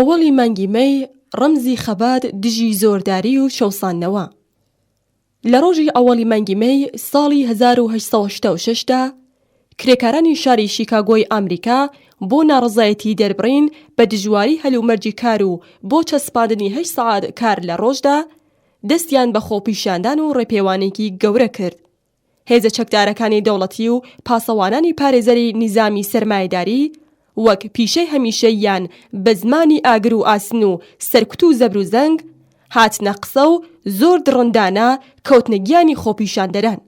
ئەوەڵی مانگی مەی ڕەمزی خەبات دژی زۆرداری و چەوساندنەوە. لە ڕۆژی ئەوەڵی مانگی مەی ساڵی 1886 دا، کرێکارانی شاری شیکاگۆی ئامریکا بۆ ناڕەزایەتی دەربڕین بە دژواری هەلومەرجی کار و بۆ چەسپاندنی هەشت سەعات کار لە ڕۆژدا، دەستیان بە خۆپیشاندان و ڕێپێوانێکی گەورە کرد. هێزە چەکدارەکانی دەوڵەتی و پاسەوانانی پارێزەری نیزامی سەرمایەداری وەک پیشەی هەمیشەییان بە زمانی ئاگر و ئاسن و سەرکوت و زەبر و زەنگ هاتنە قسە و زۆر دڕندانە کەوتنە گیانی خۆپیشاندەران.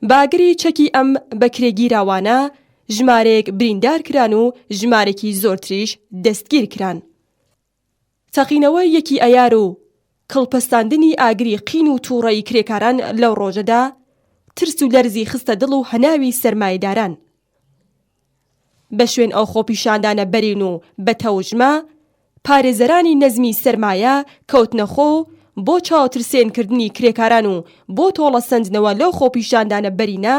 بە ئاگری چەکی ئەم بەکرێگیراوانە ژمارەیەک بریندار کران و ژمارێکی زۆرتریش دەستگیر کران. تەقینەوەی یەکی ئەیار و کڵپەستاندنی ئاگری قین و تووڕەیی کرێکاران لەو ڕۆژەدا، ترس و لەرزی خستە دڵ و هەناوی سەرمایەداران. بە شوێن ئەو خۆپیشاندانە بەرین و بە تەوژمە، پارێزەرانی نەزمی سەرمایە کەوتنە خۆ و بۆ چاوترسێنکردنی کرێکاران و بۆ تۆڵەسەندنەوە لەو خۆپیشاندانە بەرینە،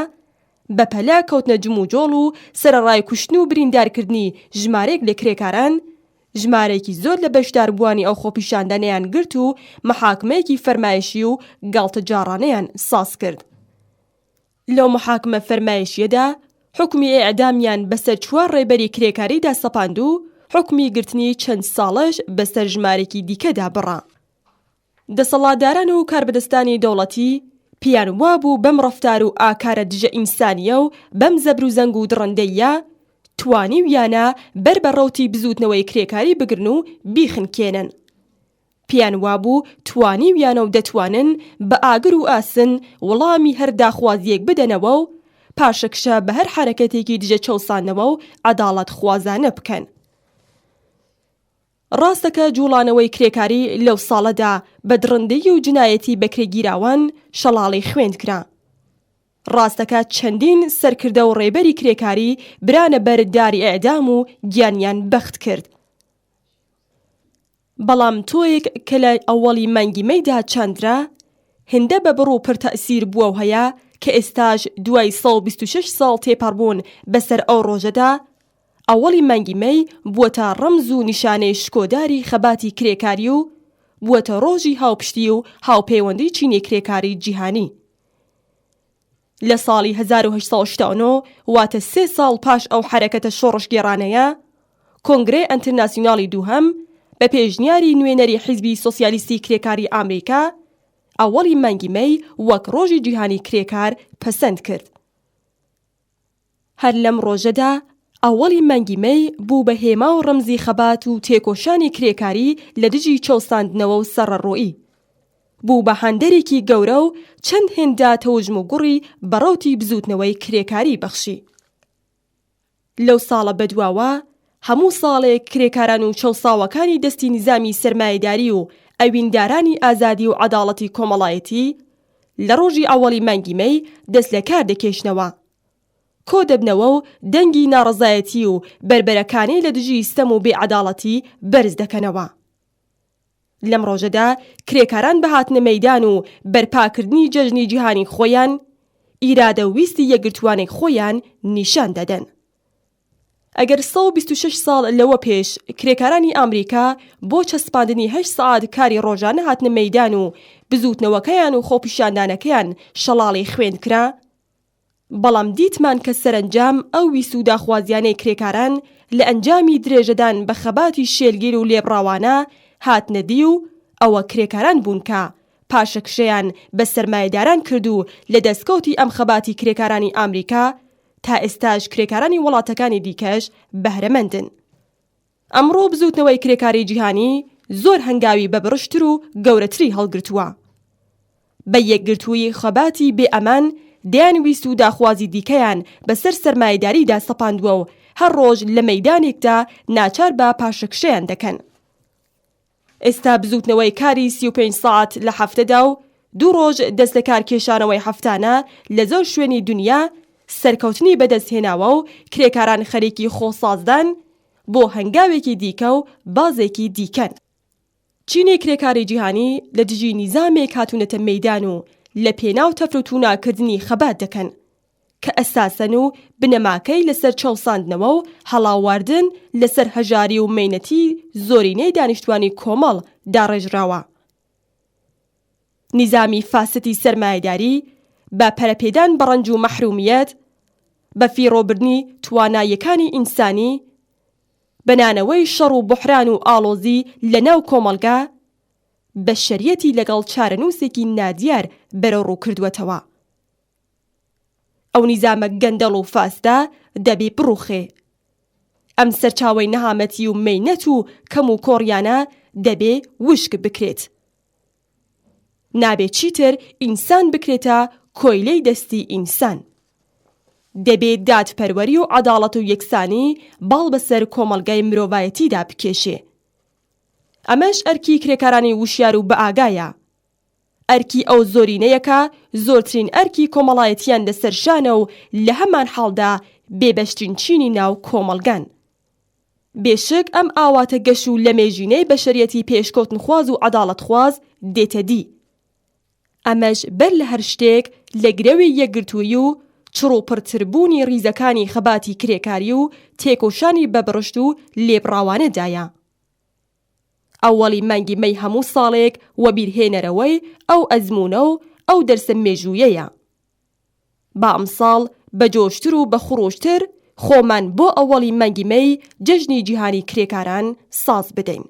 بە پەلە کەوتنە جموجۆڵ و سەرەڕای کوشتن و بریندارکردنی ژمارەیەک لە کرێکاران، ژمارەیەکی زۆر لە بەشداربووانی ئەو خۆپیشاندانەیان گرت و محاکمەیەکی فەرمایشی و گاڵتەجاڕانەیان ساز کرد. لەو محاکمە فەرمایشییەدا حوکمی ئێعدامیان بەسەر چوار ڕێبەری کرێکاریدا سەپاند و حوکمی گرتنی چەند ساڵەش بەسەر ژمارێکی دیکەدا بڕا. دەسەڵاتداران و کاربەدەستانی دەوڵەتی پێیان وابوو بەم ڕەفتار و ئاکارە دژە ئینسانییە و بەم زەبروزەنگ و دڕندەییە توانیویانە بەر بە ڕەوتی بزووتنەوەی کرێکاری بگرن و بیخنکێنن. پێیان وابوو توانیویانە و دەتوانن بە ئاگر و ئاسن وڵامی هەر داخوازییەک بدەنەوە و پاشەکشە بە هەر حەرەکەتێکی دژە چەوساندنەوە و عەداڵەتخوازانە بکەن. ڕاستە کە جووڵانەوەی کرێکاری لەو ساڵەدا بە دڕندەیی و جنایەتی بەکرێگیراوان شەڵاڵی خوێن کرا. ڕاستە کە چەندین سەرکردە و ڕێبەری کرێکاری برانە بەر داری ئێعدام و گیانیان بەخت کرد. بەڵام تۆیەک کە لە ئەوەڵی مانگی مەیدا چاندرا، هێندە بە بڕ و پڕ تەئسیر بووە و هەیە کە ئێستاش دوای 126 ساڵ تێپەڕبوون بەسەر ئەو ڕۆژەدا، ئەوەڵی مانگی مەی بووەتە ڕەمز و نیشانەی شکۆداری خەباتی کرێکاری و بووەتە ڕۆژی هاوپشتی و هاوپەیوەندی چینی کرێکاری جیهانی. لە ساڵی 1889 واتە سێ ساڵ پاش ئەو حەرەکەتە شۆڕشگێڕانەیە، کۆنگرەی ئەنترناسیونالی دووهەم بە پێشنیاری نوێنەری حیزبی سۆسیالیستی کرێکاری ئامریکا، ئەوەڵی مانگی مەی وەک ڕۆژی جیهانی کرێکار پەسەند کرد. هەر لەم ڕۆژەدا ئەوەڵی مانگی مەی بوو بە هێما و ڕەمزی خەبات و تێکۆشانی کرێکاری لە دژی چەوساندنەوە و سەڕەڕۆیی. بوو بە هاندەرێکی گەورە و چەند هێندە تەوژم و گوڕی بە ڕەوتی بزووتنەوەی کرێکاری بەخشی. لەو ساڵە بەدواوە هەموو ساڵێک کرێکاران و چەوساوەکانی دەستی نیزامی سەرمایەداری و ئەویندارانی ئازادی و عەداڵەتی کۆمەڵایەتی لە ڕۆژی ئەوەڵی مانگی مەی دەست لە کار دەکێشنەوە. کۆ دەبنەوە و دەنگی ناڕەزایەتی و بەربەرەکانێ لە دژی ستەم و بێعەداڵەتی بەرز دەکەنەوە. لەم ڕۆژەدا کرێکاران بە هاتنە مەیدان و بەرپاکردنی جەژنی جیهانی خۆیان، ئیرادە و ویستی یەکگرتووانەی خۆیان نیشان دەدەن. ئەگەر 126 ساڵ لەوە پێش کرێکارانی ئامریکا بۆ چەسپاندنی هەشت سەعات کاری ڕۆژانە هاتنە مەیدان و بزووتنەوەکەیان و خۆپیشاندانەکەیان شەڵاڵی خوێن کرا، بەڵام دیتمان کە سەرەنجام ئەو ویست و داخوازیانەی کرێکاران لە ئەنجامی درێژەدان بە خەباتی شێلگیر و لێبڕاوانە هاتنە دی و ئەوە کرێکاران بوون کە پاشەکشەیان بە سەرمایەداران کرد و لە دەسکەوتی ئەم خەباتی کرێکارانی ئامریکا تا ئێستاش کرێکارانی وڵاتەکانی دیکەش بەهرەمەندن. ئەمڕۆ بزووتنەوەی کرێکاری جیهانی زۆر هەنگاوی بەبڕشتر و گەورەتری هەڵگرتووە. بە یەکگرتوویی خەباتی بێ ئەمان دەیان ویست و داخوازی دیکەیان بەسەر سەرمایەداریدا سەپاندووە و هەر ڕۆژ لە مەیدانێکدا ناچار بە پاشەکشەیان دەکەن. ئێستا بزووتنەوەی کاری 35 سەعات لە هەفتەدا و دوو ڕۆژ دەست لە کار کێشانەوەی هەفتانە لە زۆر شوێنی دونیا سەرکەوتنی بەدەست هێناوە و کرێکاران خەریکی خۆسازدان بۆ هەنگاوێکی دیکە و بازێکی دیکەن. چینی کرێکاری جیهانی لە دژی نیزامێک هاتوونەتە مەیدان و لە پێناو تەفروتووناکردنی خەبات دەکەن. کە ئەساسەن و بنەماکەی لەسەر چەوساندنەوە و هەڵاواردن لەسەر هەژاری و مەینەتی زۆرینەی دانیشتوانی کۆمەڵ داڕێژراوە. نیزامی فاسدی سەرمایەداری بە پەرەپێدان بە ڕەنج و مەحرومیەت، بە فیڕۆبردنی تواناییەکانی ئینسانی، بە نانەوەی شەڕ و بوحران و ئاڵۆزی لە ناو کۆمەڵگا، بەشەریەتی لەگەڵ چارەنووسێکی نادیار بەرەوڕوو کردووەتەوە. ئەو نیزامە گەندەڵ و فاسدە دەبێ بڕوخێ. ئەم سەرچاوەی نەهامەتی و مەینەت و کەم و کۆڕیانە دەبێ وشک بکرێت. نابێ چیتر ئینسان بکرێتە کۆیلەی دەستی ئینسان. دەبێ دادپەروەری و عەداڵەت و یەکسانی باڵ بەسەر کۆمەڵگای مرۆڤایەتیدا بکێشێ. ئەمەش ئەرکی کرێکارانی وشیار و بەئاگایە. ئەرکی ئەو زۆرینەیەکە زۆرترین ئەرکی کۆمەڵایەتیان لەسەر شانە و لەهەمانحاڵدا بێبەشترین چینی ناو کۆمەڵگان. بێشک ئەم ئاواتە گەش و لەمێژینەی بەشەریەتی پێشکەوتنخواز و عەداڵەتخواز دێتە دی. ئەمەش بەر لە هەر شتێک لە گرەوی یەکگرتوویی و چڕوپڕتربوونی ڕیزەکانی خەباتی کرێکاری و تێکۆشانی بەبڕشت و لێبڕاوانەدایە. ئەوەڵی مانگی مەی هەموو ساڵێک وەبیرهێنەرەوەی ئەو ئەزموونە و ئەو دەرسە مێژوویەیە. با ئەمساڵ بە جۆشتر و بە خڕۆشتر خۆمان بۆ ئەوەڵی مانگی مەی جەژنی جیهانی کرێکاران ساز بدەین.